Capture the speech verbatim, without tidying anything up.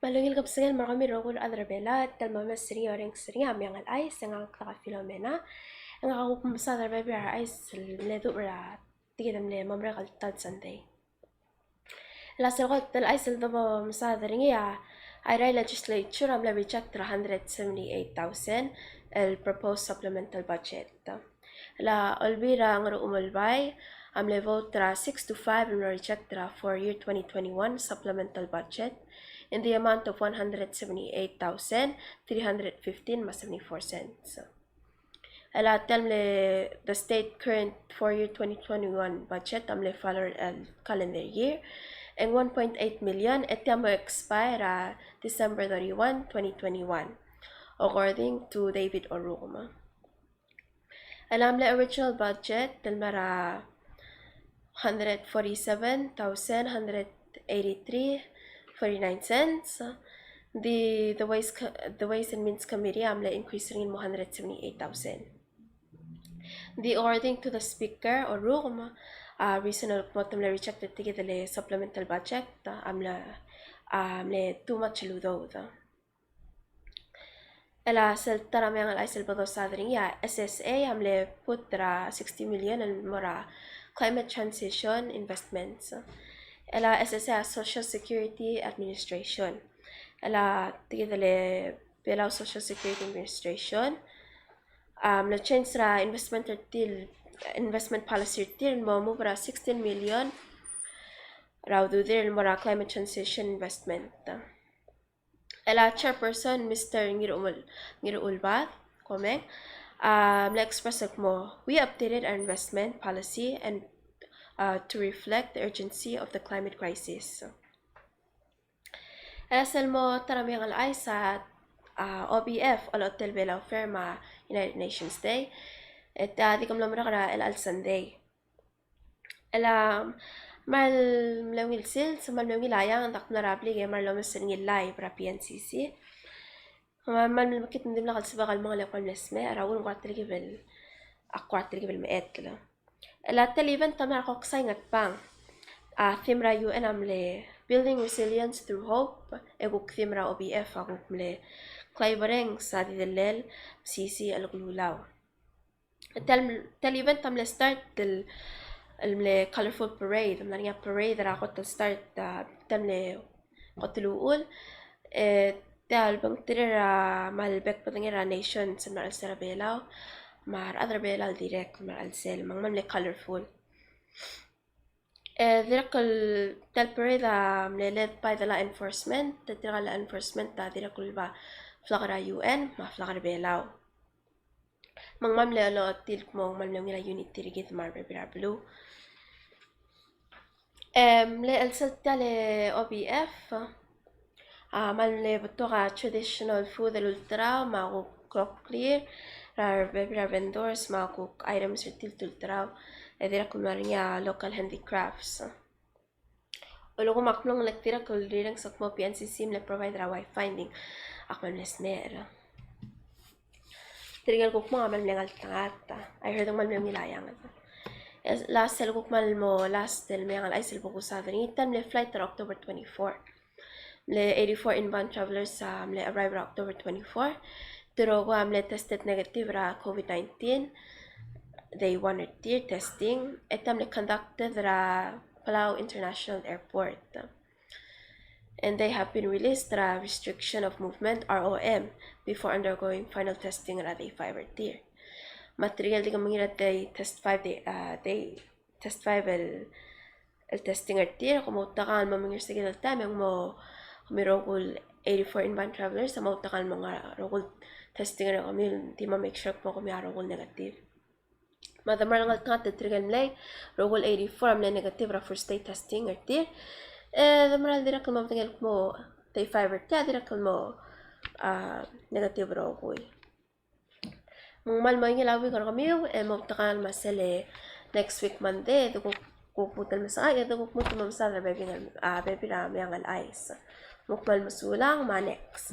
Me a ungil kebesengei el mo er kemiu el rokui el chad er a Belau, e tia el mo omes er ngii e orrenges er ngii a Meang el Chais, e ngak a Filomena, e ngak a kuk mesaod er a rebebil er a chais el mle duubech er a tia kid el mle mo merek el ta el Sunday. El a sel kot el chais el dobo mesaod er ngii a, a Airai Legislature a mle reject er a hundred seventy-eight thousand el proposed supplemental budget. El a Olbiil er a Ngerchumelbai a mle vote er a six to five el mle reject er a four year twenty twenty-one supplemental budget in the amount of one hundred seventy-eight thousand three hundred fifteen me a seventy-four cents. El a tia el mle, the state current four year twenty twenty-one budget a mle follow el calendar year, e ng one point eight million e tia a mo expire er a December thirty-one, twenty twenty-one, according to David Orrukem. El a mle original budget el mla er a hundred forty-seven thousand hundred eighty-three forty-nine cents. The, the Ways Co-, the Ways and Means Committee a mle increase er ngii el mo hundred seventy-eight thousand. The, according to the speaker, Orrukem, a reason el kmo te mle reject er tia kid el supplemental budget a mle, a mle too much el udoud. El a sel ta er a meang el chais el bo dosaod er ngii a S S A a mle put er a sixty million el mo er a climate transition investments. El a S S A a Social Security Administration. El a tia kid el Belau Social Security Administration a mle change er a investment er tir, investment policy er tir el mo move er a sixteen million er a ududir el mo er a climate transition investment. El a chairperson, Mister Ngirumul, Ngirulbad Komeng, a mle express el kmo, "We updated our investment policy and, uh, to reflect the urgency of the climate crisis." El a sel mo ta er a meang el chais a, a, O B F, Olechotel Belau Fair me a United Nations Day, e tia di ko mlo merek er a chelecha el Sunday. El a, me a mle ungil sils, me a mle ungil a eanged, ak mla er a blik e me a lomes er ngii el live er a P N C C. Me a, me a mle mekngit me ng dimlak el sebechek el mong e le kmal mle smecher, a uchul ng kora telkib el, a kora telkib el mechetl. El a tia el event a mla er a Koksai Ngatpang. A theme er a U N a mle Building Resilience Through Hope, e kuk theme er a O B F a kuk mle Klaiberenges a di delel, mesisiich el kelulau. Tia el, tia el event a mle start el, el mle colorful parade, mla er ngii a parade er a kot el start, a, tia el mle kot el uchul, e tia el bengterir a, me a lbek el bedengir a nations el mla er a chelsel a Belau, me a rechad er a Belau el dirrek el mla er a chelsel, me ng kmal mle colorful. E dirrek el, tia el parade a mle led by the law enforcement, e tirka el law enforcement a dirrek el oba flag er a U N, me a flag er a Belau. Me ng kmal mle olecholt el kmo ng kmal mle ungil a unity er kid me a rebebil er a beluu. E mle chelsel tia el O B F, a, me a mle betok a traditional food el ulterau, me a kuk kloklir er a rebebil er a vendors, me a kuk items er tir el ulterau, e dirrek el mla er ngii a local handicrafts. Ulekum ak mlo ngelektir a kuk rirenges el kmo P N C C a mle provide er a Wi-Fi, ng di ak kmal mle smecher. Tirke el kuk mong a kmal mle ngeltengat. I heard ng kmal mle ungil a eanged. El a sel kuk kmal mo last el meang el chais el bo kusaod er ngii, tia el mle flight er a October twenty-four. Mle eighty-four inbound travelers a mle arrive er a October twenty-four. Tirke a mle tested negative er a COVID nineteen. Day one er tir testing. E tia a mle conducted er a Palau International Airport. And they have been released er a restriction of movement, R O M, before undergoing final testing er a day five er tir. Me tirke el di kemengiil er a day test five, day, a, day test five el, el testing er tir, kom outekangel el mo mengiil er se kid el taem e ng mo, kemiu el rokui el eighty-four inbound travelers a mo outekangel el mo ngar er a rokui el testing er kemiu, di mo make sure el kmo kemiu a rokui el negative. Me a de mera el ngeltengat e tirke el mlei, rokui el eighty-four a mle negative er a first day testing er tir. E de mera el dirrek el mo medengei el kmo day five er tir a dirrek el mo, a, negative er a rokui. Me ng kmal mo ungil a week er kemiu, e mo outekangel me sel next week Monday, e de kuk, kuk lmuut el mesang, e de kuk lmuut el mo mesaod er a bebil, a, bebil er a meang el chais. Mo kmal mesulang, me a next.